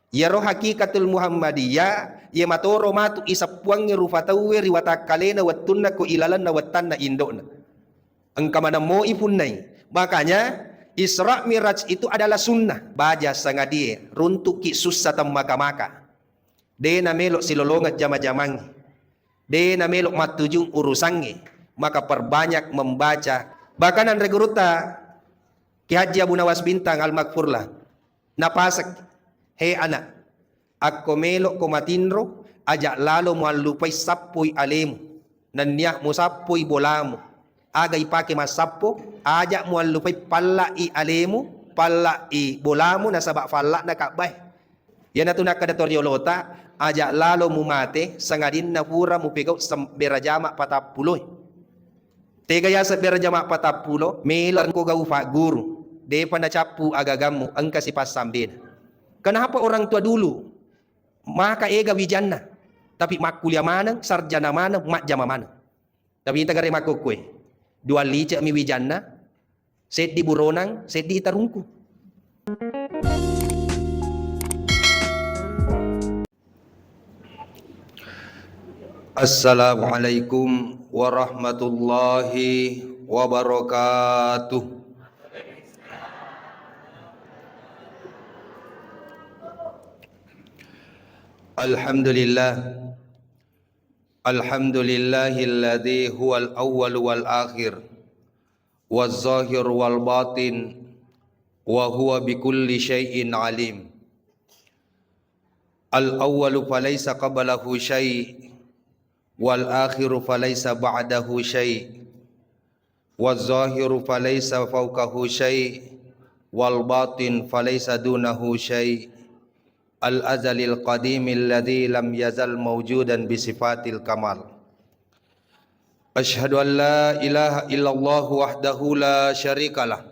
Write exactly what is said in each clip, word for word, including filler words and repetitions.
Iyaro hakikatul Muhammadiyah, iya matoro matu iseppuangnge rufa tauwe ri watakkalena wettunna ko ilalenna wettanna indo'na. Engka maneng moi punnai. Makanya, Isra Miraj itu adalah sunnah. Baja sangadie, runtuki sussa temmaka-maka. De namelo silolongeng jama-jamangnge. De namelo mattujung urusangnge. Maka perbanyak membaca. Bahkan anre gurutta, Ki Haji Abu Nawas Bintang Al-Maghfurlah. Napasek, "He ana, akko melokko matinro, aja lalo muallupai sappoi alemu, nennia musappoi bolamu. Aga ipake massappo, aja muallupai palla'i alemu, palla'i bolamu nasaba falla'na kabbae." Iyanatu nakkeda toriolota, "Aja lalo mumate, sangadinna pura mupegau sem-, berajama patappuloe." Tega yaseng berajama patappulo, melo engko gau fagguru, depa nacappu agagammu, engka sipassambena. Kenapa orang tua dulu maka ega wijanna, tapi makkuliah maneng, sarjana maneng, majjama maneng. Tapi ita gare makkukue, dua licek mi wijanna, seddi buronang, seddi itarungku. Assalamualaikum warahmatullahi wabarakatuh. Alhamdulillah. Alhamdulillahilladzi huwal awwal wal akhir, waz zahir wal batin, wa huwa bikulli syai'in alim. Al awwalu falaysa qablahu syai', wal akhiru falaysa ba'dahu syai', waz zahiru falaysa fawqahu syai', wal batin falaysa dunahu syai', al azalil qadimil ladzi lam yazal mawjudan bi sifatil kamal. Asyhadu an la ilaha illallah wahdahu la syarikalah.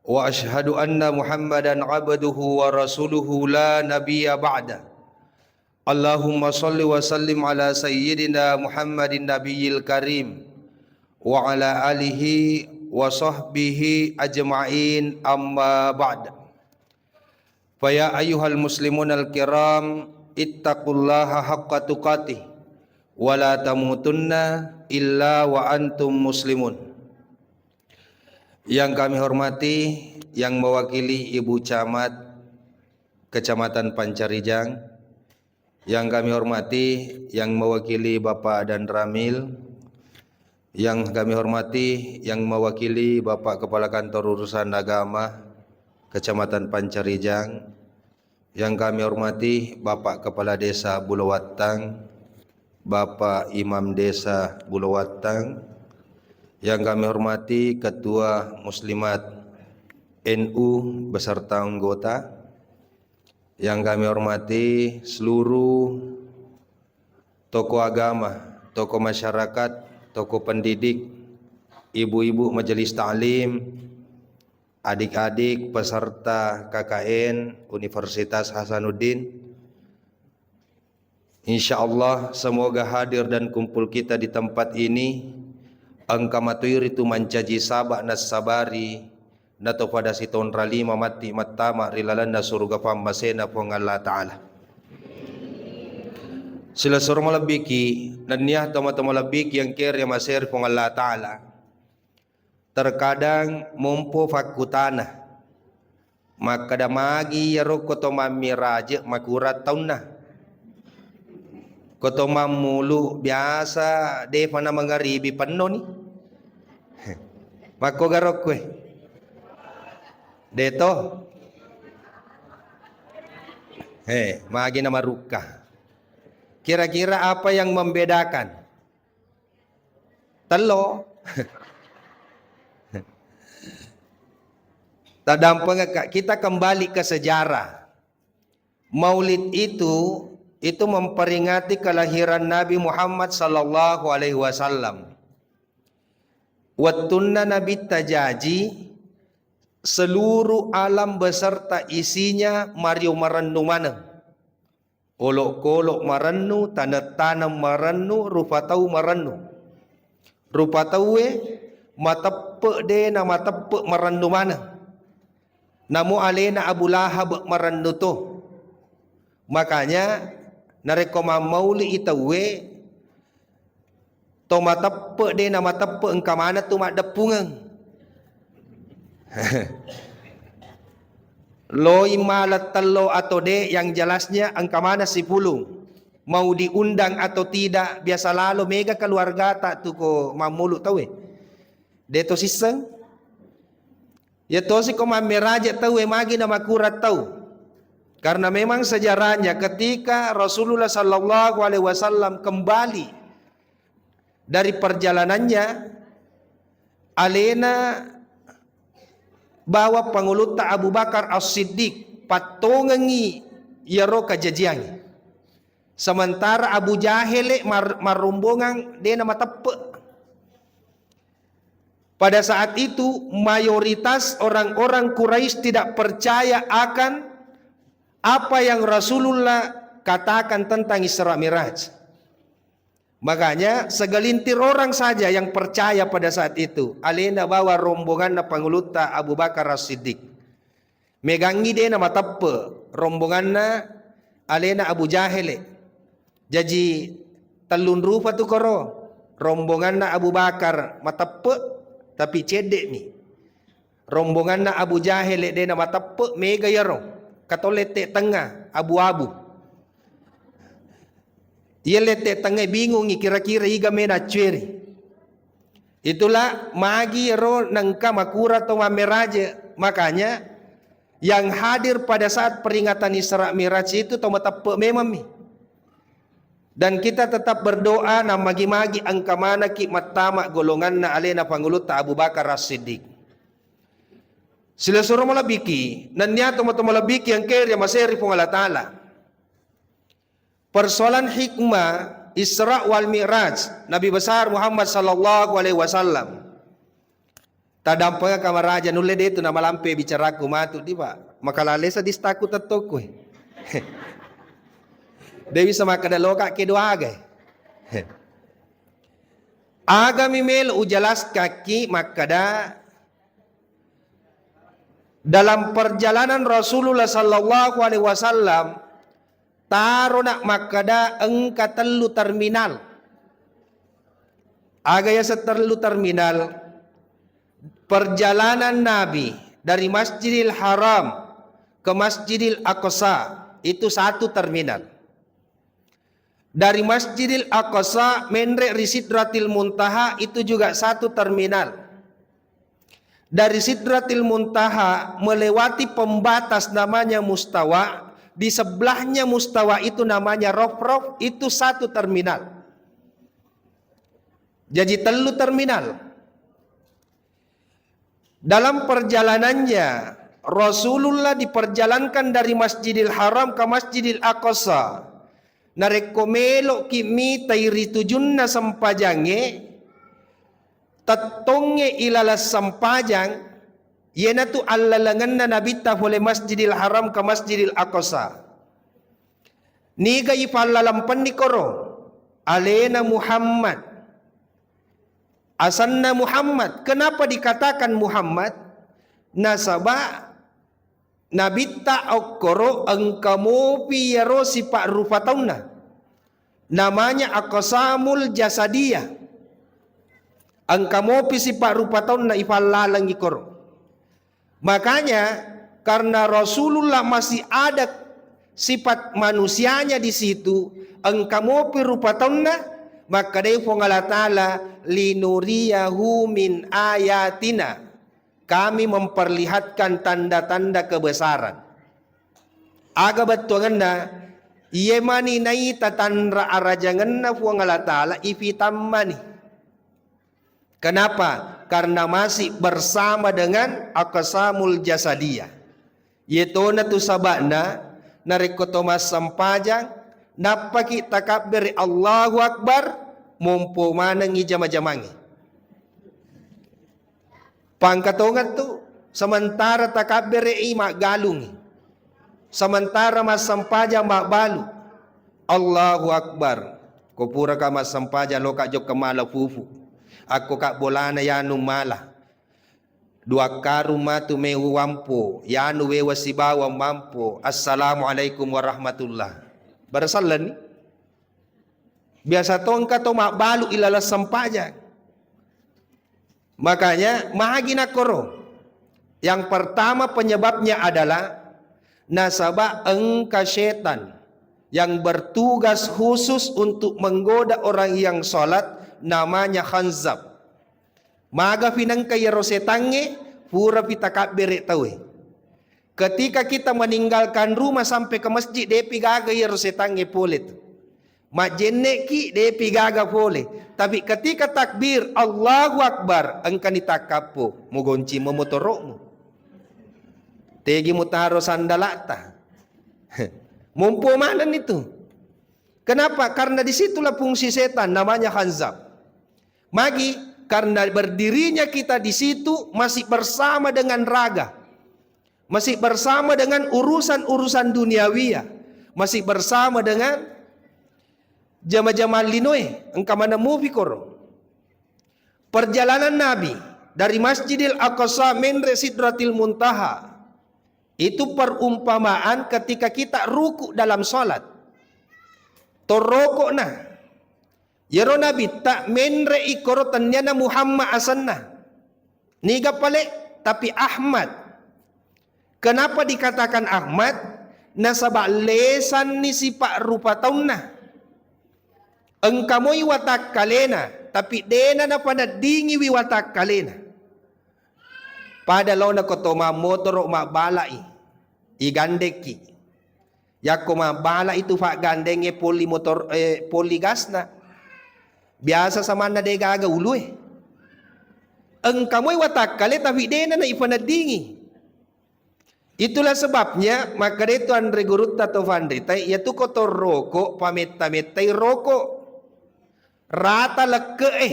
Wa asyhadu anna Muhammadan abduhu wa rasuluhu la nabiyya ba'da. Allahumma shalli wa sallim ala sayyidina Muhammadin nabiyil karim wa ala alihi wa sahbihi ajma'in, amma ba'd. Fa ya ayyuhal muslimunal kiram, ittaqullaha haqqa tuqatih wa la tamutunna illa wa antum muslimun. Yang kami hormati, yang mewakili Ibu Camat Kecamatan Pancarijang, yang kami hormati, yang mewakili Bapak Danramil, yang kami hormati, yang mewakili Bapak Kepala Kantor Urusan Agama Kecamatan Pancarijang, yang kami hormati Bapak Kepala Desa Bulowattang, Bapak Imam Desa Bulowattang, yang kami hormati Ketua Muslimat N U beserta anggota, yang kami hormati seluruh tokoh agama, tokoh masyarakat, tokoh pendidik, ibu-ibu majelis taklim, adik-adik peserta K K N Universitas Hasanuddin. Insya Allah, semoga hadir dan kumpul kita di tempat ini engka matoiritu mancaji saba nassabari nato pada sitonra lima matti mattama ri lalenna suruga pammasena Puang Allah Ta'ala. Silessureng malebbiki, nennia tomatoa malebbiki yang kere maseri Puang Allah Ta'ala. Terkadang mompo fakkutana, makkeda magi iyaro ko to mammiraje makurang taunna? Ko to mammulu biasa defa na mangaribi pennoni. Makko garokkue. Deto. He, magi na marukka. Kira-kira apa yang membedakan? Tello. Tadampengekka, kita kembali ke sejarah. Maulid itu, itu memperingati kelahiran Nabi Muhammad sallallahu alaihi wasallam. Wettunna Nabitta jaji, seluruh alam beserta isinya mario marennu maneng. Olokkolok marennu, taneng-taneng marennu, rupa tau marennu. Rupa tauwe mateppe de namateppe marennu maneng. Namo alena Abu Lahab marennu to. Makanya narekko mammauli i tauwe, to mateppe de namateppe engka maneng tu maddeppungeng. Loi mala tello atau de, yang jelasnya engka maneng sipulung. Mau diundang atau tidak, biasa lalo mega keluargata tu ko mammulu tauwe. De to sisseng? Ya tosi ko mammeraje tauwe magi na makurang tau. Karena memang sejarahnya ketika Rasulullah sallallahu alaihi wasallam kembali dari perjalanannya, alena bawa pangulutta Abu Bakar As-Siddiq pattongengi yaro kajajiangnge. Sementara Abu Jahele mar-, marrombongan de namateppe. Pada saat itu, mayoritas orang-orang Quraisy tidak percaya akan apa yang Rasulullah katakan tentang Isra Mi'raj. Makanya, segelintir orang saja yang percaya pada saat itu. Alena bawa rombonganna pangulutta Abu Bakar As-Siddiq. Megangngi de namateppe rombonganna alena Abu Jahele. Jaji tellung rupa tu koro. Rombonganna Abu Bakar mateppe, tapi cedde'mi. Rombonganna Abu Jahele de namateppe, mega yaro. Kato lette tengnga, abu-abu. Iya lette tengnga bingungi kira-kira iga mena accueri. Itulah magi ro nengka makura to mammeraje. Makanya yang hadir pada saat peringatan Isra Mi'raj itu to mateppe memang mi. Dan kita tetap berdoa, na magi-magi engka manaki mattama golonganna alena pangulutta Abu Bakar As-Siddiq. Silessureng malebbiki, nennia tomatoa malebbiki engkae ri amaseri Puang Allah Ta'ala. Persoalan hikmah Isra wal Mi'raj Nabi besar Muhammad sallallahu alaihi wasallam. Tadampengaka maraja, nulle de tu namalampe bicaraku matu di, Pak. Makalalesa distaku tettokku. De bisa makkeda loka ke doaga. Agami melo ujalaskakki makkeda dalam perjalanan Rasulullah sallallahu alaihi wasallam tarona makkeda engka tellu terminal. Aga yaseng tellu terminal? Perjalanan Nabi dari Masjidil Haram ke Masjidil Aqsa itu satu terminal. Dari Masjidil Aqsa menre ri Sidratil Muntaha itu juga satu terminal. Dari Sidratil Muntaha melewati pembatas namanya Mustawa, di sebelahnya Mustawa itu namanya Rofrof, itu satu terminal. Jadi tellu terminal. Dalam perjalanannya, Rasulullah diperjalankan dari Masjidil Haram ke Masjidil Aqsa. Narekko melo'ki mitai ri tujunna sempajangnge, tettongnge ilaleng sempajang, iyanatu allalengenna Nabitta pole Masjidil Haram ke Masjidil Aqsa. Niga ipallalempenni koro? Alena Muhammad. Asenna Muhammad. Kenapa dikatakan Muhammad? Nasaba Nabitta okkoro engka mopi iyaro sipa rupa taunna. Namanya aqsamul jasadiyah. Engka mopi sipa rupa taunna ifallalengi koro. Makanya, karena Rasulullah masih ada sifat manusianya di situ, engka mopi rupa taunna, makkedai Puang Allah Ta'ala, "Linuriyahu min ayatina." Kami memperlihatkan tanda-tanda kebesaran. Aga bettuangenna, iye mani naita tanra arajangenna Puang Allah Ta'ala, ifitammani. Kenapa? Karena masih bersama dengan aqsamul jasadiyah. Yetona tu saba'na, narekko to massempajang, nappaki takabbere Allahu Akbar, mompo manengngi jama-jamangnge. Pangka tongeng tu, sementara takabbere'i maggalungngi. Sementara massempajang mabbalu. Allahu Akbar. Ko puraka massempajang, loka jokka mala fufu. Akko ka bolana yanu mala. Dua karung matu mewa wampo, yanu wewa sibawa mampo. Assalamualaikum warahmatullah. Barasallenni. Biasa to engka to mabbalu ilaleng sempajang. Makanya, magi nakkoro? Yang pertama penyebabnya adalah nasaba engka setan yang bertugas khusus untuk menggoda orang yang sholat, namanya Khanzab. Maga pinengka iyaro setangnge, purapi takabbere tauwe. Ketika kita meninggalkan rumah sampai ke masjid, depi gaga iyaro setangnge pole tu. Majjenneki, depi gaga pole. Tapi ketika takbir, Allahu Akbar, engkani takkappo, mugonci memotoro'mu. Tegi mutaro sandalata. Mompo maneng itu. Kenapa? Karena disitulah fungsi setan, namanya Khanzab. Magi? Karena berdirinya kita di situ masih bersama dengan raga, masih bersama dengan urusan-urusan duniawiyah, masih bersama dengan jama-jama linoe, engka maneng mupi koro. Perjalanan Nabi dari Masjidil Aqsa menre Sidratil Muntaha itu perumpamaan ketika kita ruku dalam salat. Torrokokna. Yero Nabitta menre ikoro tenniana Muhammad asenna. Niga pale? Tapi Ahmad. Kenapa dikatakan Ahmad? Nasaba lesanni sipa rupa taunna. Engka moi watakkalena, tapi dena napaneddingiwi watakkalena. Pada laona ko to mammotoro mabbalai, igandekki. Yakko mabbala itu faggandengnge poli motor, eh, poli gasna. Biasa samanna de gaga ulue. Engka moi watakkale tapi dena na ipaneddingi. Itulah sebabnya makkeda itu anre gurutta to fanrita, iyatu ko to roko, pametta-mettai roko. Rata lekke'e,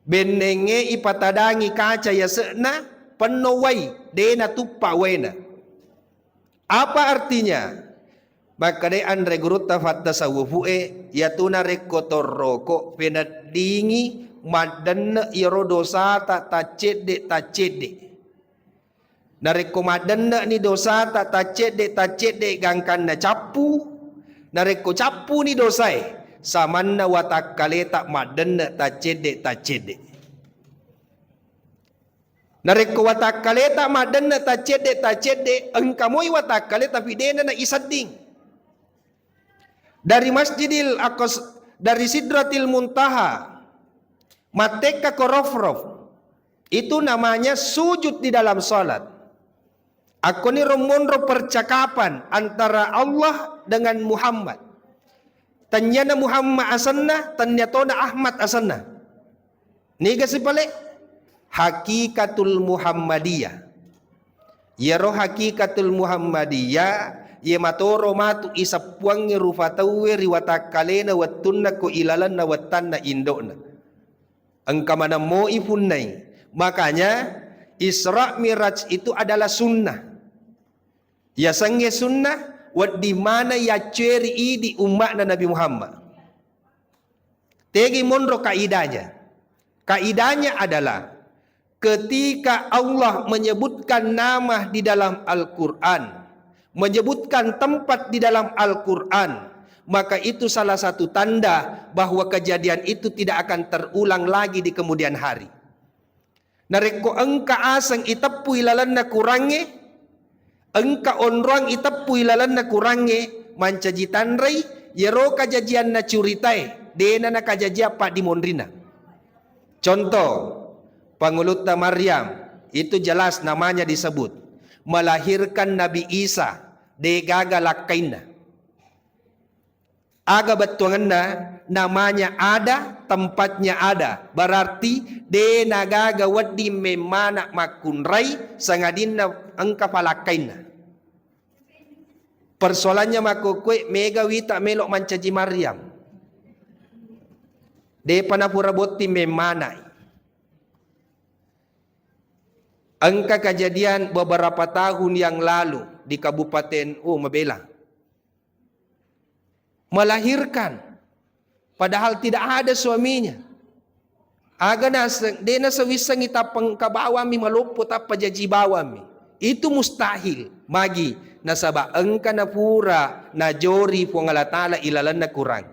bennengnge ipatadangi kaca yase'na, penno wai, dena tuppa waena. Apa artinya? Makkedai anre gurutta fattasawufu'e, iyatu narekko torroko peneddingi maddenne iyaro dosata taccedde-taccedde. Narekko maddenne'ni dosata taccedde-taccedde gangkanna cappu, narekko cappuni dosae, samanna watakkaleta maddenne taccedde-taccedde. Narekko watakkaleta maddenne taccedde-taccedde, engka moi watakkale tapi dena na isedding. Dari Masjidil Aqsa, dari Sidratil Muntaha, mattekka ko Rafraf, itu namanya sujud di dalam salat. Akkoniro monro percakapan antara Allah dengan Muhammad. Tenniana Muhammad asenna, tennia tona Ahmad asenna. Niga sipale? Hakikatul Muhammadiyah. Iyaro hakikatul Muhammadiyah, iye matoro matu iseppuangnge rufa tauwe ri watakkalena wettunna ko ilalenna wettanna indo'na. Engka maneng moi punnai. Makanya Isra Miraj itu adalah sunnah. Yasengnge sunnah, wedding maneng yacceri idi umma'na Nabi Muhammad. Tegi monro kaidahnya. Kaidahnya adalah ketika Allah menyebutkan nama di dalam Al-Quran, menyebutkan tempat di dalam Al-Quran, maka itu salah satu tanda bahwa kejadian itu tidak akan terulang lagi di kemudian hari. Narekko engka aseng iteppu ilalenna kurangnge, engka onroang iteppu ilalenna kurangnge, mancaji tanrei, yero kajajianna curitae, dena nakajajiang paddimonrinna. Contoh, pangulutta Maryam, itu jelas namanya disebut. Melahirkan Nabi Isa, degaga lakkainna. Aga bettuangenna? Namanya ada, tempatnya ada. Berarti de nagaga wedding memmana makkunrai sangadinna engka palakkainna. Persoalannya makkukue mega wita melo mancaji Maryam. Depa napura botting memmanai. Engka kejadian beberapa tahun yang lalu di Kabupaten, oh, Mabela. Melahirkan, padahal tidak ada suaminya. Aga naseng, de nasewissengi tappa engka bawammi maloppo, tappa jaji bawammi. Itu mustahil. Magi? Nasaba engka napura najori Puang Allah Ta'ala ilalenna Quran.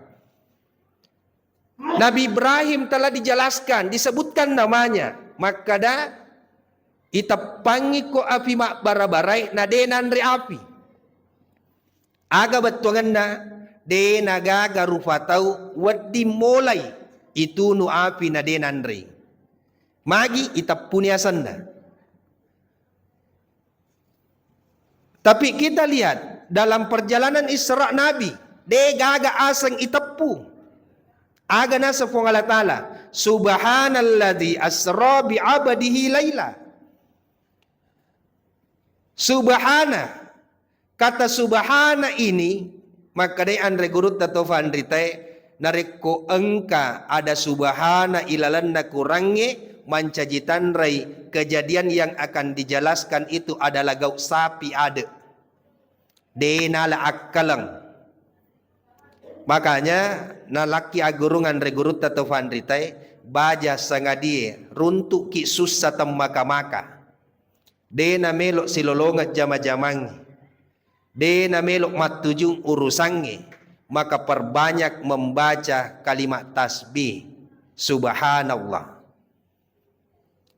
Nabi Ibrahim telah dijelaskan, disebutkan namanya. Makkada, iteppangi ko api mabbara-barai, na de nanre api. Aga bettuangenna? De nagaga rupa tau wedding molai itunu api na de nanrei. Magi? Iteppuni asenna. Tapi kita lihat dalam perjalanan Isra Nabi, de gaga aseng iteppu. Aga naseng Puang Allah Ta'ala, "Subhanalladzi asra bi abdihi laila." Subhana. Kata subhana ini, makkedai anre gurutta to fanritae, narekko engka ada subhana ilalenna Qurangnge, mancaji tanrai kejadian yang akan dijelaskan itu adalah gau sapi ade. De nala akkaleng. Makanya nalakki aggurung anre gurutta to fanritae, baja sangadie, runtuki sussa temmaka-maka. De namelo silolongeng jama-jamangnge. De namelo mattujung urusangnge, maka perbanyak membaca kalimat tasbih. Subhanallah.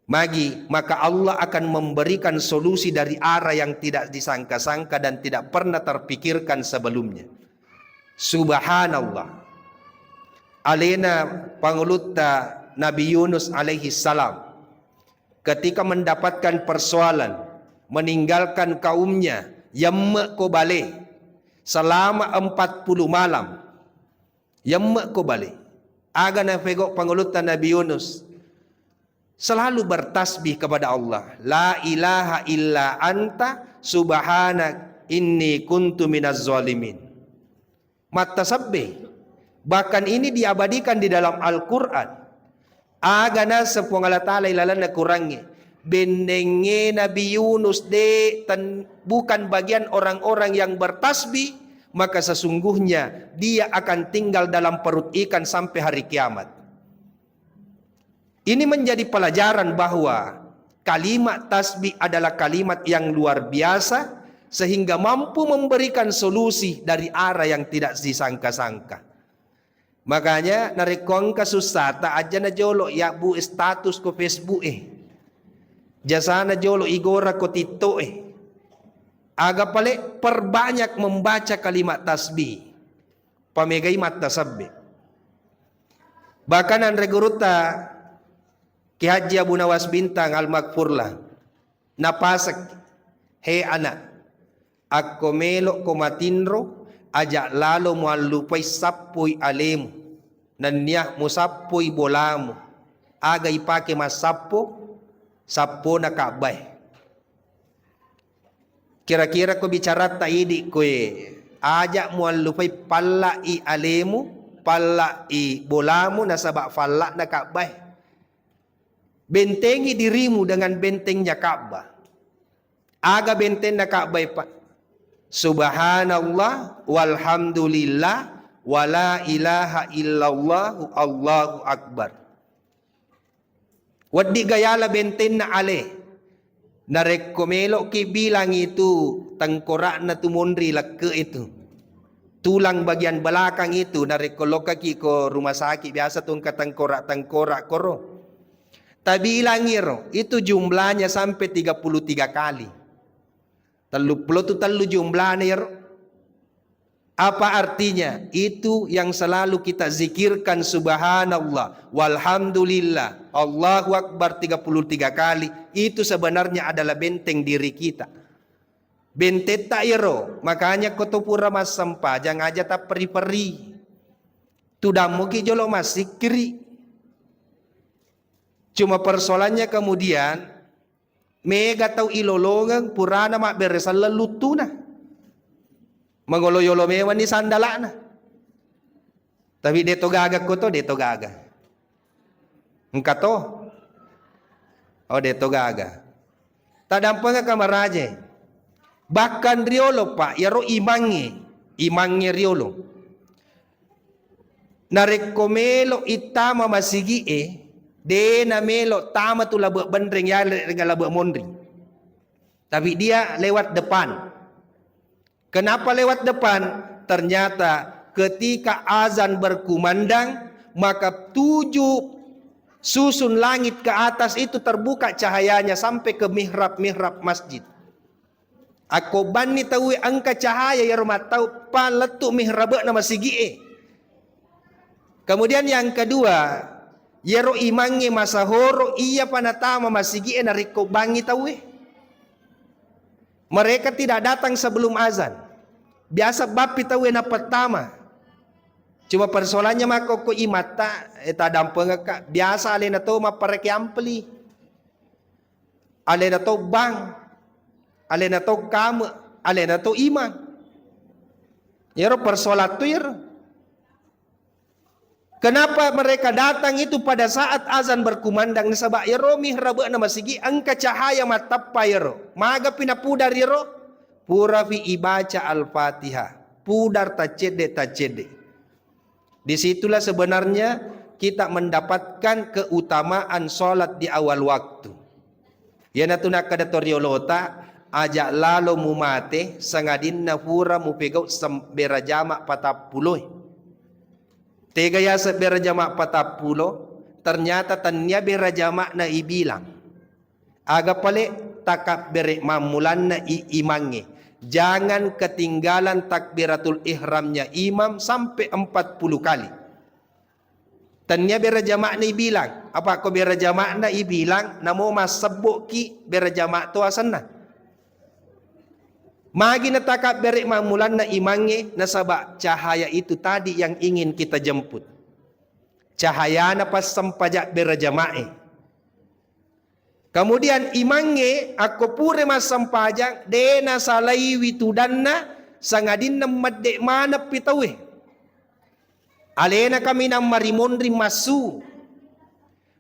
Magi? Maka Allah akan memberikan solusi dari arah yang tidak disangka-sangka dan tidak pernah terpikirkan sebelumnya. Subhanallah. Alena pangulutta Nabi Yunus alaihi salam, ketika mendapatkan persoalan, meninggalkan kaumnya, yemme ko bale selama empat puluh malam. Yemme ko bale. Aga nafego pangulutta Nabi Yunus? Selalu bertasbih kepada Allah. "La ilaha illa anta subhanak inni kuntu minaz zalimin." Mattasabbe. Bahkan ini diabadikan di dalam Al-Quran. Aga naseng Puang Allah Ta'ala ilalenna Qurangnge, bennengnge Nabi Yunus de ten-, bukan bagian orang-orang yang bertasbih, maka sesungguhnya dia akan tinggal dalam perut ikan sampai hari kiamat. Ini menjadi pelajaran bahwa kalimat tasbih adalah kalimat yang luar biasa, sehingga mampu memberikan solusi dari arah yang tidak disangka-sangka. Makanya narekko engka sussata, aja najolo yabbu status ko Facebook e. Jasana jolo igora ko TikTok e. Aga pale, perbanyak membaca kalimat tasbih. Pamegai mattasabbe. Bahkan anre gurutta Ki Haji Abu Nawas Bintang Al-Maghfurlah, napasek, "He anak, akko melokko matinro, aja lalo muallupai sappoi alemu, nennia musappoi bolamu. Aga ipake massappo? Sappona Ka'bah e." Kira-kira ko bicaratta idi koe, aja muallupai palla'i alemu, palla'i bolamu, nasaba falla'na Ka'bah e. Bentengi dirimu dengan bentengnya Ka'bah. Aga bentenna Ka'bah e, Pak? Subhanallah, walhamdulillah, wala ilaha illallah, Allahu Akbar. Wedding gayala bentenna ale. Narekko melo'ki bilang itu tengkorakna tu monri lekke itu. Tulang bagian belakang itu, narekko lokkaki ko rumah sakit, biasa tu engka tengkorak-tengkorak koro. Tabilangi ro, itu jumlahnya sampai tiga puluh tiga kali. Tellu pulo tu tellu jumlahna iyaro. Apa artinya? Itu yang selalu kita zikirkan, subhanallah, walhamdulillah, Allahu Akbar tiga puluh tiga kali. Itu sebenarnya adalah benteng diri kita. Bentetta iyaro, makanya ko to pura massempajang aja tapperi-peri. Tudammuki jolo massikkiri. Cuma persoalannya kemudian, mega tau ilolongeng purana mabbere selleng luttuna. Mangolo-yolo mewanni sandala'na. Tapi de to gaga ko to, de to gaga. Engka to? Oh, de to gaga. Tadampengaka maraje. Bahkan riolo, Pak, iyaro imangnge, imangnge riolo. Narekko melo ittama masigi'e, De namelo tama tu labe benreng ya, labe monri. Tapi dia lewat depan. Kenapa lewat depan? Ternyata ketika azan berkumandang, maka tujuh susun langit ke atas itu terbuka cahayanya sampai ke mihrab-mihrab masjid. Akko banni tauwe engka cahaya iyaro mattau pa lettu mihrabe'na masigi'e. Kemudian yang kedua, iyaro imangnge masahoro iya pa natama masigi'e narekko bangngi tauwe. Mereka tidak datang sebelum azan. Biasa bappi tauwe napettama. Cuma persoalannya makkokko imatta, eh, tadampengekka. Biasa alena to mappareke ampli. Alena to bang, alena to kame, alena to imang. Iyaro persoalan tu iyaro. Kenapa mereka datang itu pada saat azan berkumandang? Nasaba iyaro mihrabe'na masigi engka cahaya mattappa iyaro. Maga pi napudar iyaro? Purafi ibaca Al-Fatihah. Pudar taccedde-taccedde. Disitulah sebenarnya kita mendapatkan keutamaan sholat di awal waktu. Iyanatu nakkeda to riolota, aja lalo mumate sangadinna pura mupegau sem-, bera jama patappuloe. Tega yaseng bera jama patappulo? Ternyata tannia bera jama'na ibilang. Aga pale takabbere mammulanna i-, imangnge. Jangan ketinggalan takbiratul ihramnya imam sampai empat puluh kali. Tannia bera jama'na ibilang. Apa ko bera jama'na ibilang, namo massebbo'ki bera jama' to asenna. Magi natakabbere mammulanna imangnge, nasaba cahaya itu tadi yang ingin kita jemput. Cahayana passempaja bera jama'e. Kemudian imangnge akko pura massempajang, de nasalaiwi tudanna, sangadinna medde maneppi tauwe. Alena kaminang marimonri massu.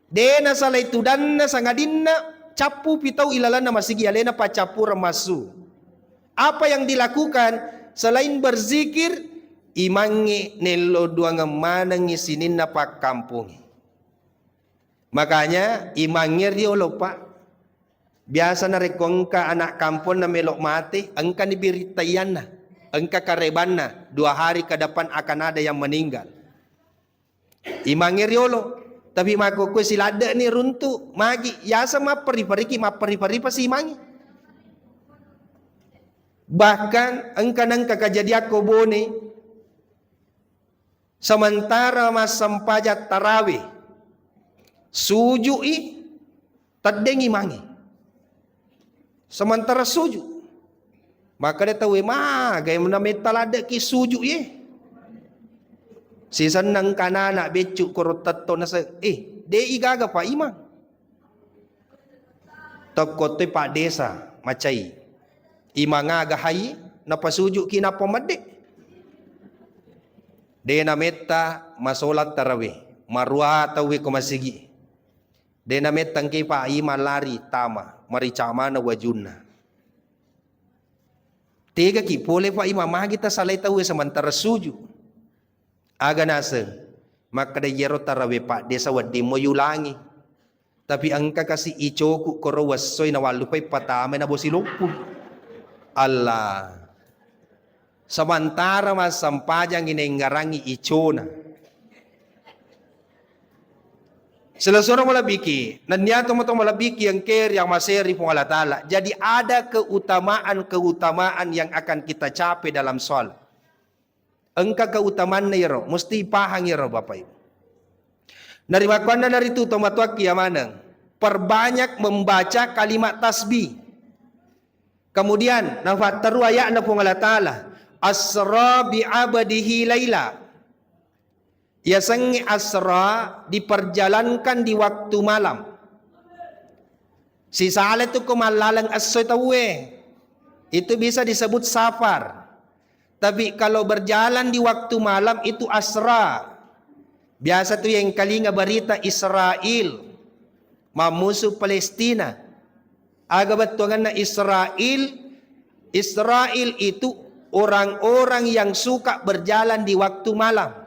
De nasalai tudanna, sangadinna cappupi tau ilalanna masigi, alena paccappureng massu. Apa yang dilakukan selain berzikir, imangnge nello duangeng manengngi sininna pakkampongnge. Makanya imangnge riolo, Pak. Biasa narekko engka anak kamponna melo mate, engkani birittaianna, engka karebanna, dua hari ke depan akan ada yang meninggal. Imangnge riolo, tapi makkokkoe siladde'ni runtu, magi yaseng mapperi-periki, mapperi-peripasi imangnge. Bahkan engka nengka kajadian ko Bone, sementara massempajang tarawih, suju'i, teddeng imangnge. Sementara suju'. Makkeda tauwe, "Magai nametta ladde'ki suju' ye?" Sisenneng kanana beccu' koro tetto nase, "Eh, de' igaga pa imang." Tokko toi paddesa macai. Imang aga hai napasuju'ki nappa medde'. De' nametta masolat tarawih, marua tauwe ko masigi. De' nametta engke pa imang lari tama, marica maneng wajunna. Tegaki pole pa imang, magi tasalai tauwe sementara suju'. Aga naseng, makkeda iyaro tarawih paddesa wedding mo yulangi. Tapi engka kasi icoku koro wessoi nawallupai patamai nabosi loppu. Allah. Sementara massempajang inenggarangi icona. Selessureng malebbiki, nennia tomatoa malebbiki engke riamaseri Puang Allah Ta'ala. Jadi ada keutamaan-keutamaan yang akan kita capai dalam sholat. Engka keutamaanna iyaro, musti pahang iyaro, Bapak Ibu. Narimakkuannanaritu tomatoakki yamaneng, perbanyak membaca kalimat tasbih. Kemudian nafatteru aya'na Puang Allah Ta'ala, "Asra bi abdihi laila." Yasengnge asra diperjalankan di waktu malam. Sisale tu ko mallaleng esso tauwe, itu bisa disebut safar. Tapi kalau berjalan di waktu malam itu asra. Biasa tu yang kalinga berita Israel mammusu Palestina. Aga bettuanganna Israel? Israel itu orang-orang yang suka berjalan di waktu malam.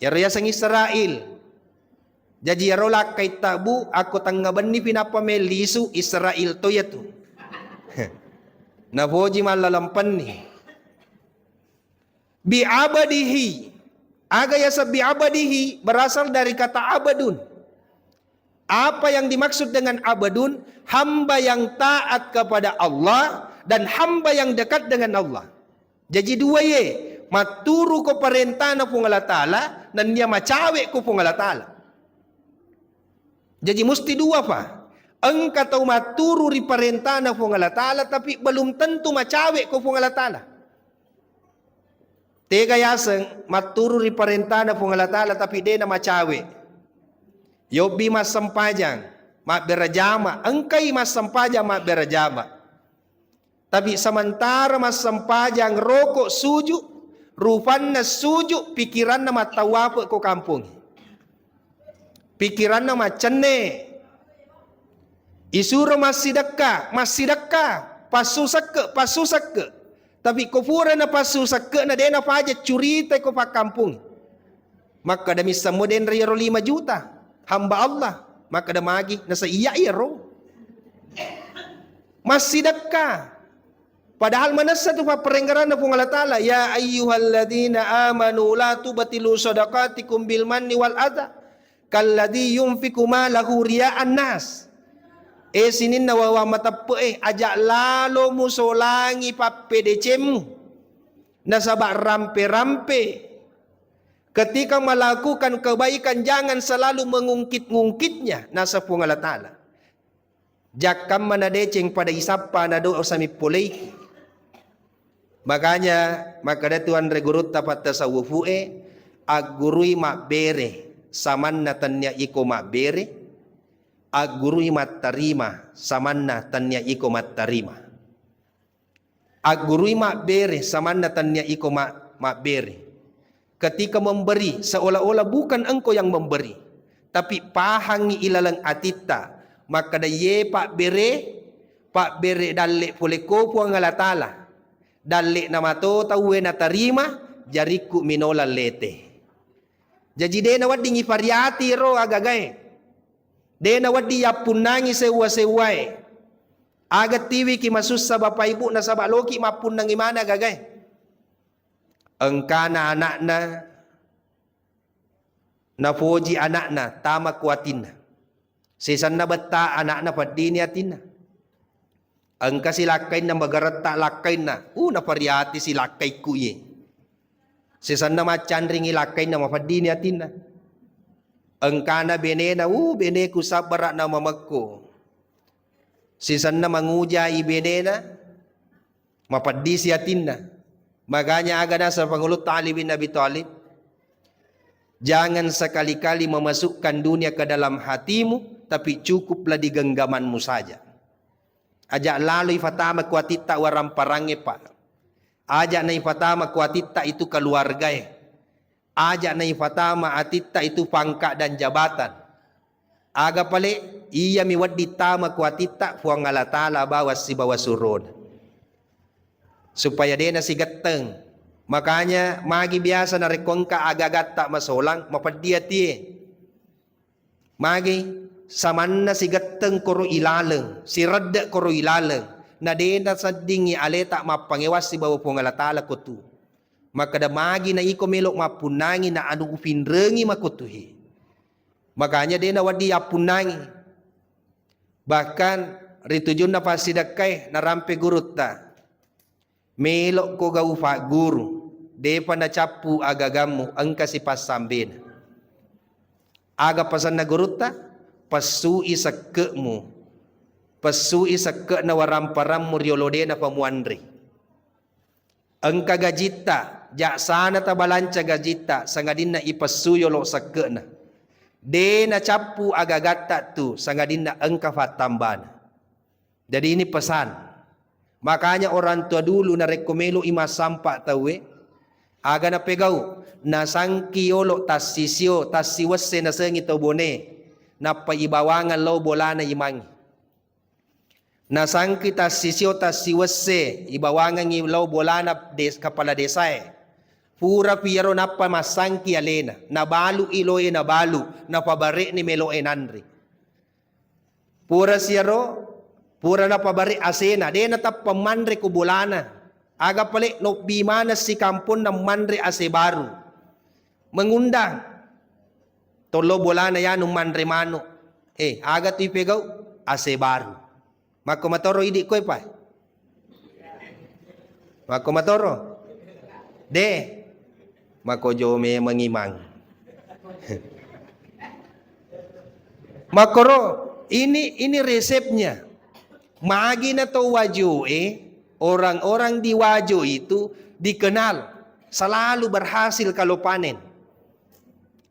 Iyaro yaseng Israel. Jaji iyaro lakkai tabbu akko tengnga benni pi nappa mellisu Israel to iyatu. Napoji mallalempenni. Bi'abadihi. Aga yaseng bi'abadihi berasal dari kata abadun. Apa yang dimaksud dengan abadun? Hamba yang taat kepada Allah dan hamba yang dekat dengan Allah. Jaji dua ye, matturu ko parentana Puang Allah Ta'ala, nennia macawe ko Puang Allah Ta'ala. Jaji musti dua pa. Engka tau matturu ri parentana Puang Allah Ta'ala, tapi belum tentu macawe ko Puang Allah Ta'ala. Tega yaseng matturu ri parentana Puang Allah Ta'ala, tapi dena macawe. Yobbi massempajang, mabbere jama, engkai massempajang mabbere jama. Tapi sementara massempajang roko suju, rupanna suju, pikiranna mattawape ko kampong. Pikiranna maccenne. Isuro massidekka, massidekka, passu sekke, passu sekke. Tapi ko pura na passu sekke na dena paja curita ko pakkampong. Makkeda missammo denre iyaro lima juta hamba Allah. Makkeda magi nasa iya iyaro. Massidekka. Padahal manessa tu papparenggeranna Puang Allah Ta'ala, "Ya ayyuhalladzina amanu la tubtilu shadaqatikum bil manni wal adza, kalladzi yunfiqu malahu ria'an nas." Eh sininna wawa mateppe'e, aja lalo musolangi pappedecemmu nasaba rampe-rampe. Ketika melakukan kebaikan, jangan selalu mengungkit-ngungkitnya, nasa Puang Allah Ta'ala. Jakkamma nadeceng pada isappa nadosa mippoleiki. Makanya makkeda tu anre gurutta pattasawufu'e, aggurui mabbere samanna tennia iko mabbere, aggurui mattarima samanna tennia iko mattarima. Aggurui mabbere samanna tennia iko ma-, mabbere. Ketika memberi, seolah-olah bukan engkau yang memberi, tapi pahangi ilaleng atitta, makkeda ye pabbere, pabbere dalle pole ko Puang Allah Ta'ala, dalle namato tauwe natarima, jarikku minola lete. Jaji de nawedding ipariati ro agagae. De nawedding yappunnangi sewwa-sewwae. Aga tiwiki masussa bapak ibu nasaba loki mappunnangi mana gagae. Engkana anakna napoji anakna tama kuatinna. Sesanna betta anakna peddini atinna. Engka silakkainna magaretta lakkainna. Uh, napariati silakkaikku ye. Sesanna maccanringi lakkainna mafeddini atinna. Engkana benena, uh, beneku sabbara na mamekko. Sisenna mangujai benena, mapeddisi atinna. Makanya aga naseng Pangulutta Ali bin Abi Thalib, "Jangan sekali-kali memasukkan dunia ke dalam hatimu, tapi cukuplah di genggamanmu saja." Aja lalo ifatama ku atitta waramparangnge, Pak. Aja na ifatama ku atitta itu keluargae. Aja na ifatama atitta itu pangkat dan jabatan. Aga pale, iyami wedding tama ku atitta Puang Allah Ta'ala bawang sibawa surona. Supaya dena sigetteng. Makanya magi biasa narekko engka aga-agatta masolang, mapeddi atie. Magi samanna sigetteng koro ilaleng, siredde koro ilaleng, na dena seddingi aleta mappangewang sibawa Puang Allah Ta'ala kotu. Makkeda magi na iko melo mappunnangi na anu upinrengi makotuhe. Makanya de nawedding yappunnangi. Bahkan ri tujunna passidekkae narampe gurutta. Melokko gau fagguru, depa nacappu agagammu, engka sipassambena. Aga pasanna gurutta? Pessui sekke'mu. Pessui sekke'na waramparammu riolo de napamuanre. Engka gajitta, jaksana tabalanca gajitta, sangadinna ipessu yolo sekke'na. De nacappu agagatta tu, sangadinna engka fattambana. Jadi ini pesan. Makanya orang tua dulu narekko melo i massampa tauwe, aga napegau, nasangki yolo tassisio, tassiwesse nasengi tau bone, nappa ibawangeng lao bolana imangi. Nasangki tassisio tassiwesse, ibawangengngi lao bolana des-, kepala desae. Pura pi iyaro nappa massangki alena, nabalu'i loe nabalu, napabare'ni melo'e nanre. Pura siyaro, pura napabare asena, de natappa manre ko bolana. Aga pale lobbi maneng sikamponna manre ase baru. Mengundang. Tollo bolana yanu manre manu. Eh, aga tu ipegau? Ase baru. Makko matoro idi koe pa? Makko matoro? De. Makko jo memang imang. Makoro, ini ini resepnya. Magi na to Wajo e, orang-orang di Wajo itu dikenal selalu berhasil kalau panen.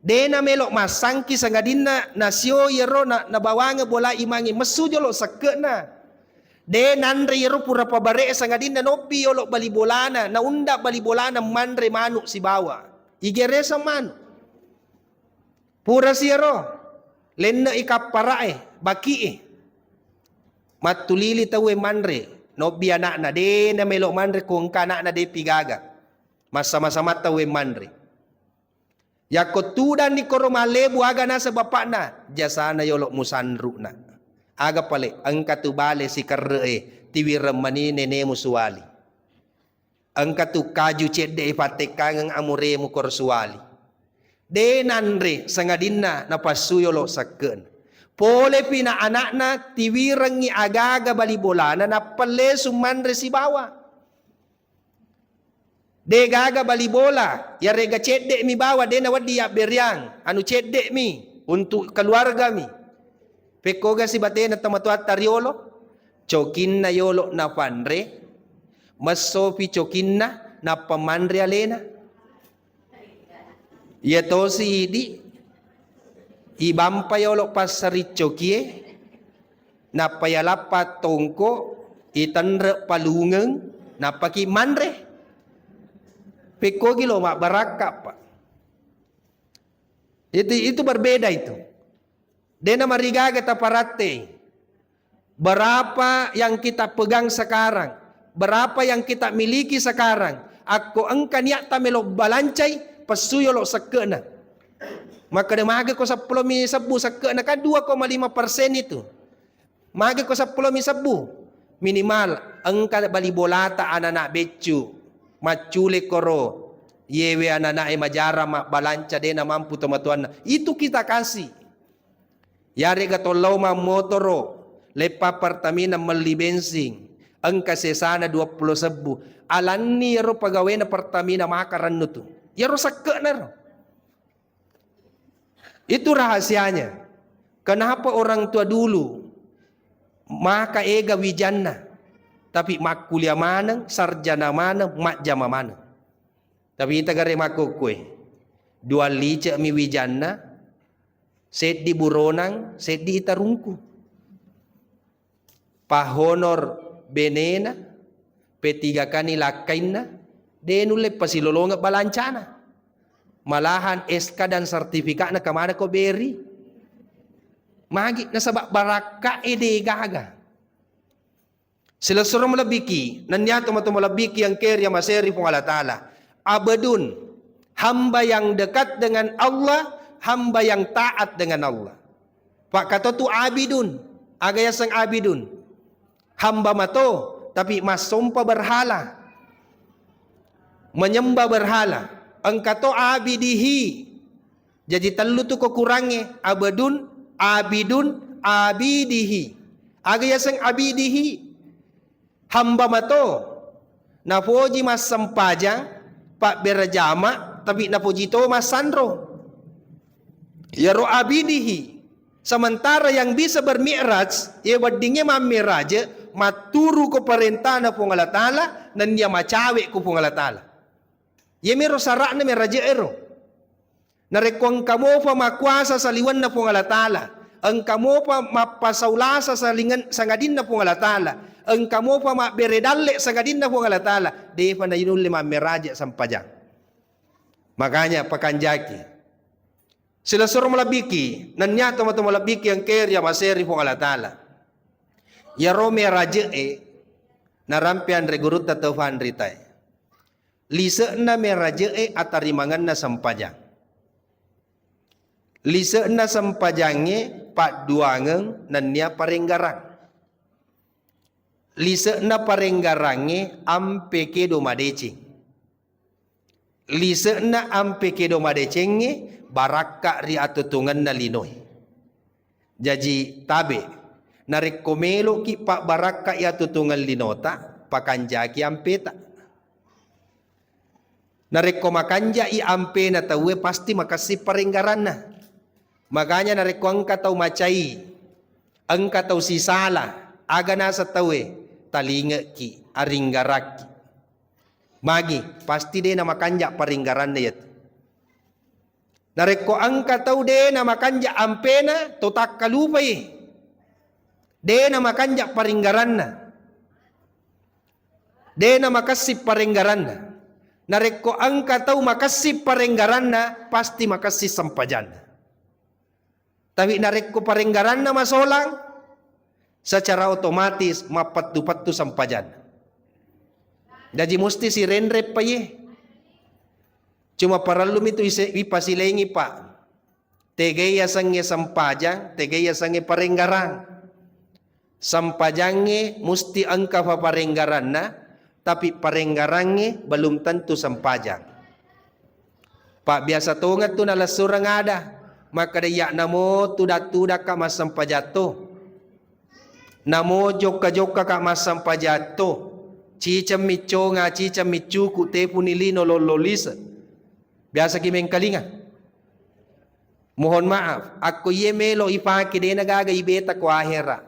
De namelo massangki sangadinna nasio iyaro na, nabawangeng bola imangnge messu jolo sekke'na. De nanre iyaro pura pabare sangadinna nobbi yolo bali bolana, naunda bali bolana manre manu sibawa. Igereseng manu. Pura siyaro, lenne'i kappara'e, baki'e. Mattulili tauwe manre, nobbi ana'na, de namelo manre ko engka ana'na depi gaga. Massama-sama tauwe manre. Yakko tudanni koro mallebu aga naseng bapakna, jasana yolo musanru'na. Aga pale, engka tu bale sikerre'e, tiwireng mani nenemu suwali. Engka tu kaju cedde ifattekkangeng amuremu koro suwali. De nanre sangadinna napassu yolo sekke'na. Polepi na ana'na tiwirengngi aga-aga bali bolana nappa lesu manre sibawa. De gaga bali bola, yarega cedde'mi bawa de nawedding yabberiang, anu cedde'mi untuk keluargami. Pekkoga si batena tomatoatta riolo, cokinna yolo napanre, messopi cokinna nappa manre alena. Iya tosi idi, ibampa yolo passariccokie, nappa yalappa tongko, itenre palungeng, nappaki manre. Pekkogi lo mabbarakka, Pak. Itu itu berbeda itu. Dena marigaga taparattei. Berapa yang kita pegang sekarang? Berapa yang kita miliki sekarang? Akko engka niatta melo balancai, pessu yolo sekke'na. Makkeda, mage ko seppulo mi sebbu sekke'na, kan dua koma lima persen itu. Mage ko seppulo mi sebbu? Minimal engka bali bolata anana beccu, maccule koro, yewe anana e majarang mabbalanca dena mampu tomatoanna. Itu kita kasih. Yarega tollau mammotoro, leppa Pertamina melli bensing, engka sesana dua pulo sebbu. Alanni ero pegawena Pertamina maka rennu tu. Yero sekke'na ro. Itu rahasianya. Kenapa orang tua dulu maka ega wijanna, tapi makkuliah maneng, sarjana maneng, majjama maneng. Tapi ita gare makkukue, dua lice mi wijanna, seddi buronang, seddi itarungku. Pahonor benena, P tiga K ni lakkainna, de nulle pasilolongeng balancana. Malahan S K dan sertifikatna kemana ko beri? Magi nasaba barakka e de gaga. Silessureng malebbiki, nennia tomatoa malebbiki yang keri yang maseri Puang Allah Ta'ala. Abdun, hamba yang dekat dengan Allah, hamba yang taat dengan Allah. Pak kato tu abidun, aga yaseng abidun? Hamba mato, tapi massompa berhala. Menyembah berhala. Engka to abidihi. Jaji tellu tu kekurangnge, abdun, abidun, abidihi. Aga yaseng abidihi? Hamba mato, napoji massempajang, pabbere jama, tapi napoji to massanro. Yaro abidihi. Sementara yang bisa bermi'raj, ye weddingnge mammeraje, matturu ko parentana Puang Allah Ta'ala, nennia macawe ko Puang Allah Ta'ala. Yemiro sara'na meraje ero. Narekko engka mopa makuasa saliwenna Puang Allah Ta'ala, engka mopa mappasaulasa salingen-, sangadinna Puang Allah Ta'ala, engka mopa mabbere dalle sangadinna Puang Allah Ta'ala, defa nainulle mammeraje sempajang. Makanya pakanjaki. Silessureng malebbiki, nennia tomatoa malebbiki yang keri yang maseri Puang Allah Ta'ala. Yaro meraje'e narampe anre gurutta tau fanritae. Lise'na meraje'e atarimangenna sempajang. Lise'na sempajangnge padduangeng nennia parenggarang. Lise'na parenggarangnge ampe kedo madeceng. Lise'na ampe kedo madecengnge barakka ri atutungenna linoe. Jaji tabe, narekko meloki pabbarakkai atutungenna linota, pakanjaki ampeta. Narekko makanjai ampena tauwe, pasti makessing parenggaranna. Makanya narekko engka tau macai, engka tau sisala, aga naseng tauwe, talingekki, aringgarakki. Magi, pasti de namakanja parenggaranna iyatu. Narekko engka tau de namakanja ampena, to takkalupai. De namakanja parenggaranna. De namakessing parenggaranna. Narekko engka tau makessing parenggaranna, pasti makessing sempajanna. Tapi narekko parenggaranna masolang, secara otomatis mappettu-pettu sempajanna. Jaji musti sirenreng paye. Cuma parellumi tu ise-, ipasilengi, Pak. Tegai yasengnge sempajang, tegai yasengnge parenggarang. Sempajangnge musti engka fa parenggaranna, tapi parenggarangnge belum tentu sempajang. Pak, biasa tongeng tu nalessureng ada, makkeda, "Iya, namo tudak-tudakka massempajang to. Namo jokka-jokkaka massempajang to. Ciceng micconga, ciceng miccuku, tepuni lino lollo lise." Biasaki mengkalinga. Mohon maaf, akko iye melo ipake, dena gaga ibeta ko ahera.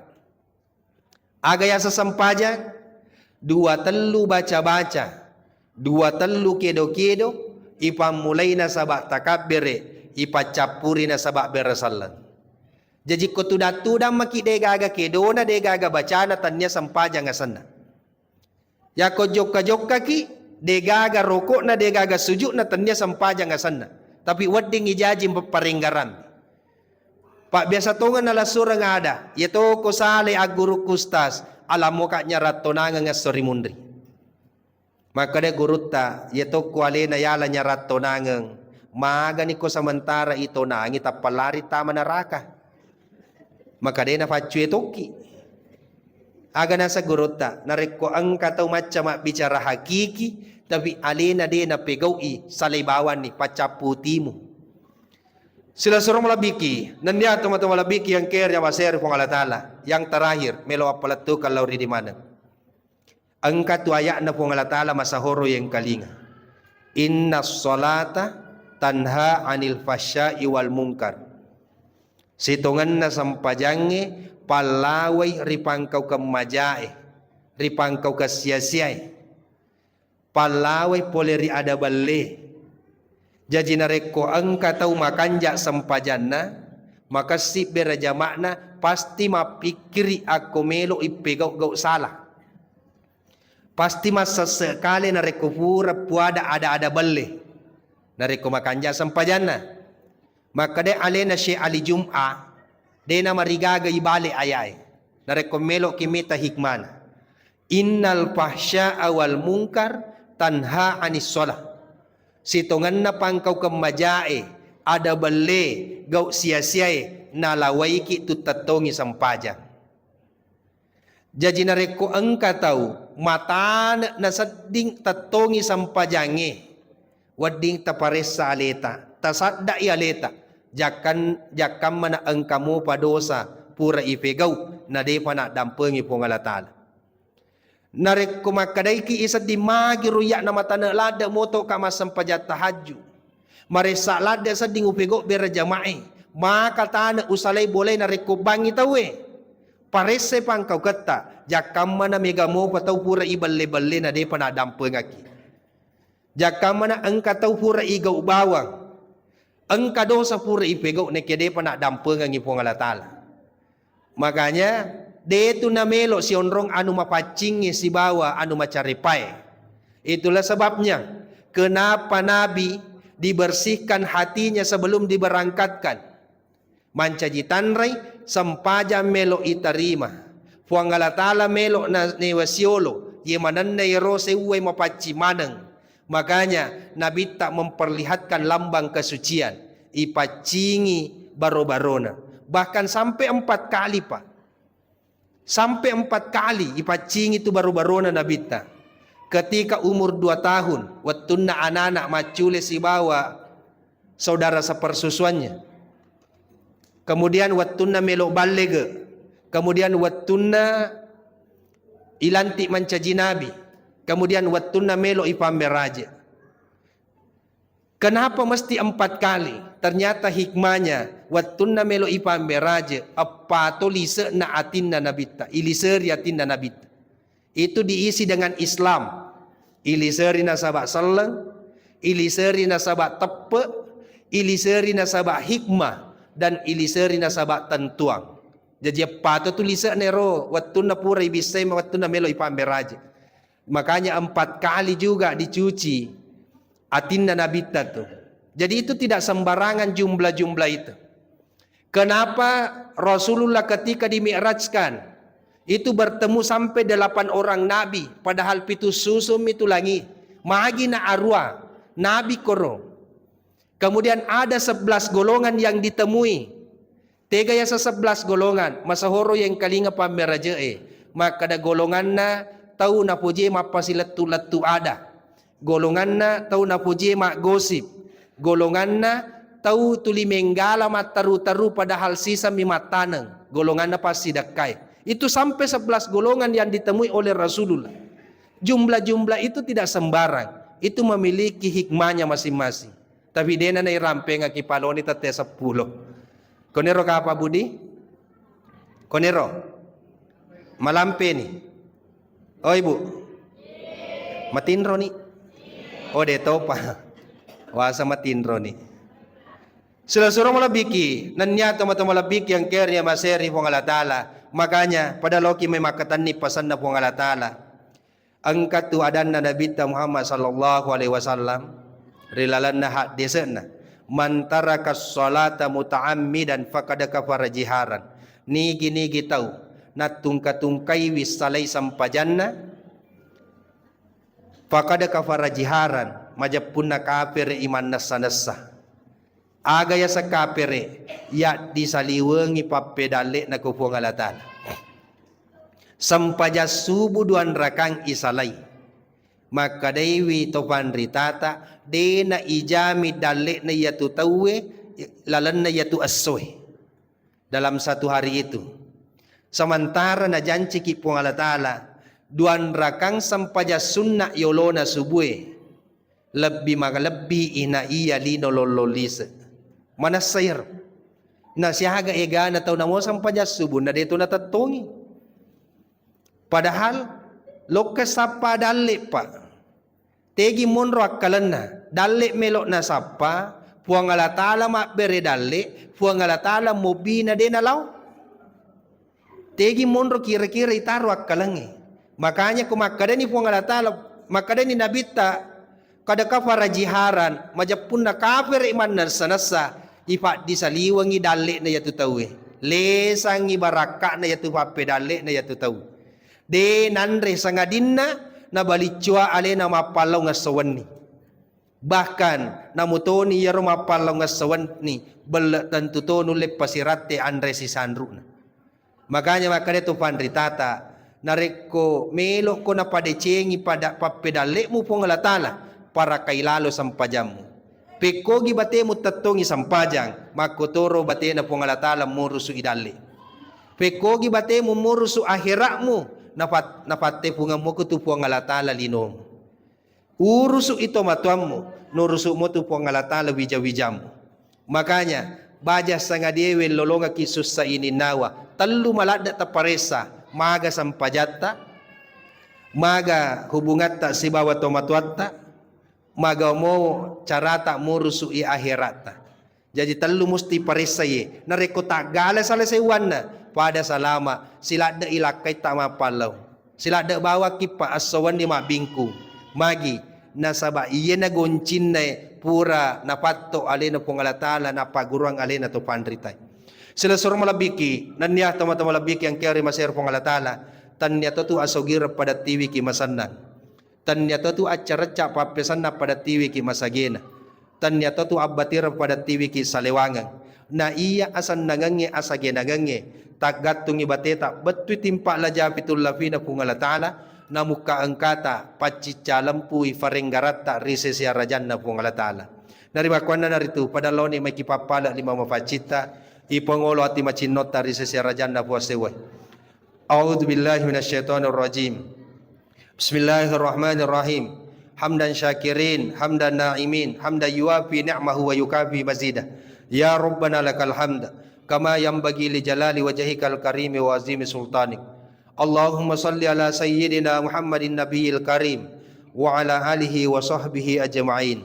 Aga yaseng sempajang? Dua tellu baca-baca, dua tellu kedo-kedo, ipammulai nasaba takabbere, ipaccappuri nasaba bere selleng. Jaji ko tudang-tudang maki degaga kedona, degaga bacana, tennia sempajang asenna. Yako jokka-jokkaki, degaga rokokna, degaga sujukna, tennia sempajang asenna. Tapi wedding ijaji parenggaran. Pak, biasa tongeng nalassureng ada, "Iya toko salai aggurukku, Ustaz, alammoka nyarang tonangeng esso ri munri." Makkeda gurutta, "Iya tokko alena yala nyarang tonangeng, magani ko sementara itonangi tappa lari tama neraka." Maka de nafaccue tokki. Aga naseng gurutta, narekko engka tau macca mabbicara hakiki, tapi alena de napegau'i, salai bawanni, paccappu timu. Silasureng malebbiki, nennia tomatoa malebbiki yang care, yang wasere Puang Allah Ta'ala. Yang terakhir, melo appalettukeng lao ri dimaneng. Engka tu aya'na Puang Allah Ta'ala masahoro yengkalinga. "Inna sholata tanha anil fahsya'i wal munkar." Sitongenna sempajangnge pallawai ri pangkaukeng majae, ri pangkaukeng sia-siae. Pallawai pole ri ada belle. Jaji narekko engka tau makanja sempajanna, makessing bere jama'na, pasti mappikkiri akko melo ippegau-gau sala. Pasti massesse kale narekko pura puada ada-ada belle. Narekko makanja sempajanna. Makkeda alena Syekh Ali Jum'ah, de namarigaga ibale ayae. Narekko meloki mita hikmana. "Innal fahsya'a wal munkar tanha anis shalah." Sitongenna pangkaukeng majae, ada belle, gau sia-siae, nalawaiki tu tettongi sempajang. Jaji narekko engka tau matane nasedding tettongi sempajangnge, wedding taparessa aleta, tasaddai aleta, jakkan-, jakkammana engka mopa dosa pura ipegau, na depa naddampengi Puang Allah Ta'ala. Narekko makkadaiki isedding, "Magi ruyya'na matane ladde motoka massempajang tahajju. Maressa ladde sedding upegau bere jama'e. Maka tane usalai bolai narekko bangngi tauwe." Paressai pangkauketta, jakkammana mega mopa tau pura ibelle-belle na depa naddampengaki. Jakkammana engka tau pura igau bawang, engka dosa pura ipegau, nekke depa naddampengengi Puang Allah Ta'ala. Makanya, detu namelo sionrong anu mapaccingngi sibawa anu macarepae. Itulah sebabnya kenapa Nabi dibersihkan hatinya sebelum diberangkatkan. Mancaji tanrai, sempajang melo itarima. Puang Allah Ta'ala melo na-, newa siolo, ye manenna yero seuwai mapaccing maneng. Makanya Nabitta memperlihatkan lambang kesucian, ipaccingi baro-barona. Bahkan sampai empat kali, Pak. Sampai empat kali ipaccingi tu baro-barona Nabitta. Ketika umur dua tahun, wettunna anak-anak maccule sibawa saudara sepersusuannya. Kemudian wettunna melo ballege. Kemudian wettunna ilantik mancaji nabi. Kemudian wettunna melo ipammeraje. Kenapa mesti empat kali? Ternyata hikmahnya, wettunna melo ipammeraje, eppa to lise'na atinna Nabitta, iliseri atinna Nabitta. Itu diisi dengan Islam. Iliseri nasaba selleng, iliseri nasaba teppe, iliseri nasaba hikmah, dan iliseri nasaba tentuang. Jaji eppa to tu lise'na ero, wettunna pura ibissai, wettunna melo ipammeraje. Makanya empat kali juga dicuci atinna Nabitta tu. Jadi itu tidak sembarangan jumlah-jumlah itu. Kenapa Rasulullah ketika dimi'rajkan itu bertemu sampai delapan orang nabi, padahal pitu susum itu langi. Magi na arua nabi koro. Kemudian ada sebelas golongan yang ditemui. Tega yaseng sebelas golongan, masahoro yengkalinga pammeraje'e. Makkeda golonganna tau napojie mappasilettu-lettu ada. Golonganna tau napojie maggosip. Golonganna tau tuli menggala mattaru-taru padahal sisemmi mattaneng. Golonganna passidekkai. Itu sampai sebelas golongan yang ditemui oleh Rasulullah. Jumlah-jumlah itu tidak sembarang. Itu memiliki hikmahnya masing-masing. Tapi dena nairampengaki paloni tette seppulo. Konero kapa Budi? Konero? Malampeni? Oh, Ibu? Matinroni? Oh, de topa. Wasa matinroni. Sila suro malebbiki, nennia tomatoa malebbiki yang keri maseri Puang Allah Ta'ala. Makanya, pada loki mai makkatenni pasenna Puang Allah Ta'ala. Engka tu adanna Nabitta Muhammad sallallahu alaihi wasallam ri lalenna haddese'na, "Man tarakas salata muta'ammidan faqad kafara jiharan." Nigi-nigi tau nattungka-tungkaiwi salai sempajanna, faqad kafara jiharan, majeppunna kapere i mannessa-nessa. Aga yaseng kapere? Yaddisaliwengi pappedalle'na ko Puang Allah Ta'ala. Sempajang subu duanrakang isalai. Makkedaiwi to panritata, dena ijami dalle'na iyatu tauwe lalenna iyatu essoe. Dalam satu hari itu. Sementara najanciki Puang Allah Ta'ala, duanrakang sempajang sunna yolona subue. Lebbi magalebbi ina iya lino lollong lise. Manessa iyaro. Na siaga egana tau namo sempajang subunna de to natettongi. Padahal lokka sappa dalle, Pak. Tegi monro akkalenna. Dalle melo nasappa, Puang Allah Ta'ala mabbere dalle, Puang Allah Ta'ala mobbina de nalao. Tegi monro kira-kira itaro akkalengnge. Makanya ko makkedani Puang Allah Ta'ala, makkedani Nabitta, kada kafara jiharan, majeppunna kafere mannessa-nessa, ifaddisaliwengi dalle'na yatu tauwe. Lesangi barakka'na yatu pappedalle'na yatu tau. De nanre sangadinna nabaliccua alena mappallau ngesso wenni. Bahkan namutoni iyaro mappallau ngesso wenni, belle tentu to nulle pasiratte anre sisanruna. Makanya makkeda tu panritata, narekko melokko napadecengi pada pappedalle'mu Puang Allah Ta'ala, parakai lalo sempajammu. Pekkogi batemu tettongi sempajang, makkotoro batena Puang Allah Ta'ala murusu i dalle. Pekkogi batemu murusu akhera'mu, nafat-, nafattepungeng muko tu Puang Allah Ta'ala linomu. Urusu'i tomatoammu, nurusu'mo tu Puang Allah Ta'ala wija-wijammu. Makanya, baja sangadie wellolongaki sussa ininnawa, tellu maladde taparessa, maga sempajatta, maga hubungatta sibawa tomatoatta, maga mo carata murusu'i akheratta. Jaji tellu musti paressai. Narekko taggala sala seuwanna, pada salama, siladde ilakkaitta mappallau. Siladde bawakki pa esso wenni mabbingkung. Magi, nasaba iyena goncinna pura napatto alena Puang Allah Ta'ala, napagguruang alena to panritai. Silessureng malebbiki, nennia tomatoa malebbiki engkae ri masero Puang Allah Ta'ala, tennia to tu asogireng pada tiwiki masennang. Tennia totu accarecca pappesanna pada tiwiki masagena. Tennia totu abbatireng pada tiwiki salewangeng. Na iya asennangengnge asagenangengnge taggattungi bateta bettui timpa laja pitullafina Puang Allah Ta'ala, namukka engkata paccicca lempui farenggaratta ri sese arajanna Puang Allah Ta'ala. Narimakkuanna naritu pada laoni maiki pappala lima mapaccitta, ipangolo ati macinnotta ri sese arajanna Puang sewwae. A'udzu billahi minasyaitonir rajim. Bismillahirrahmanirrahim. Hamdan syakirin, hamdan na'imin, hamdan yuwafi ni'mahu wa yukafi mazidah. Ya Rabbana lakal hamd, kama yanbaghi li jalali wajhikal karimi wa azimi sultanik. Allahumma salli ala sayyidina Muhammadin nabiyil karim wa ala alihi wa sahbihi ajma'in.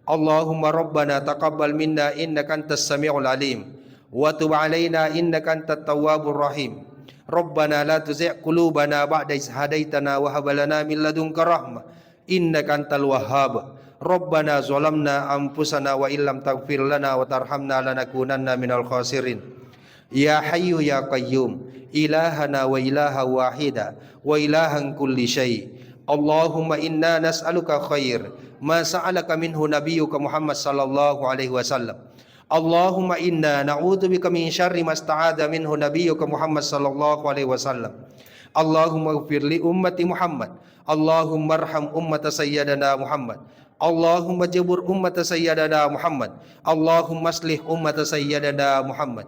Allahumma rabbana taqabbal minna innaka antas samiul alim, wa tub alaina innaka antat tawwabur rahim. Rabbana la tuzigh qulubana ba'da idh hadaytana wa hab lana min ladunka rahmah innaka antal wahhab. Rabbana zalamna anfusana wa illam taghfir lana wa tarhamna lanakunanna minal khasirin. Ya Hayyu ya Qayyum, ilahana wa ilaha wahida, wa ilahan kulli syai. Allahumma inna nas'aluka khair ma sa'alaka minhu nabiyyuka Muhammad sallallahu alaihi wasallam. Allahumma inna na'udzubika min syarri masta'adza minhu nabiyyuka Muhammad sallallahu alaihi wasallam. Allahumma ighfir li ummati Muhammad. Allahumma arham ummata sayyidina Muhammad. Allahumma jabur ummata sayyidina Muhammad. Allahumma aslih ummata sayyidina Muhammad.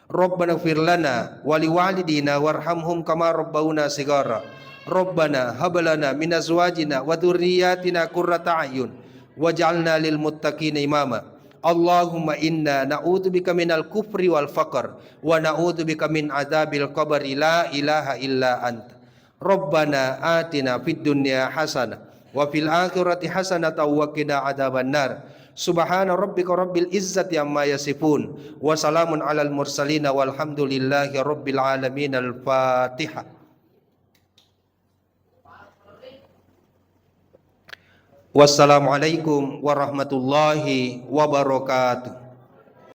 Rabbana ighfir lana wa liwalidina warhamhum kama rabbauna sigara. Rabbana hab lana min azwajina wa dzurriyyatina qurrata a'yun waj'alna lil muttaqina imama. Allahumma inna na'udzubika minal kufri wal faqr wa na'udzubika min adzabil qabri la ilaha illa anta. Rabbana atina fid dunya hasanah wa fil akhirati hasanatan wa qina adzabannar. Subhana rabbika rabbil izzati amma yasifun. Wa salamun alal mursalin walhamdulillahi rabbil alamin. Al-Fatihah. Wassalamualaikum warahmatullahi wabarakatuh.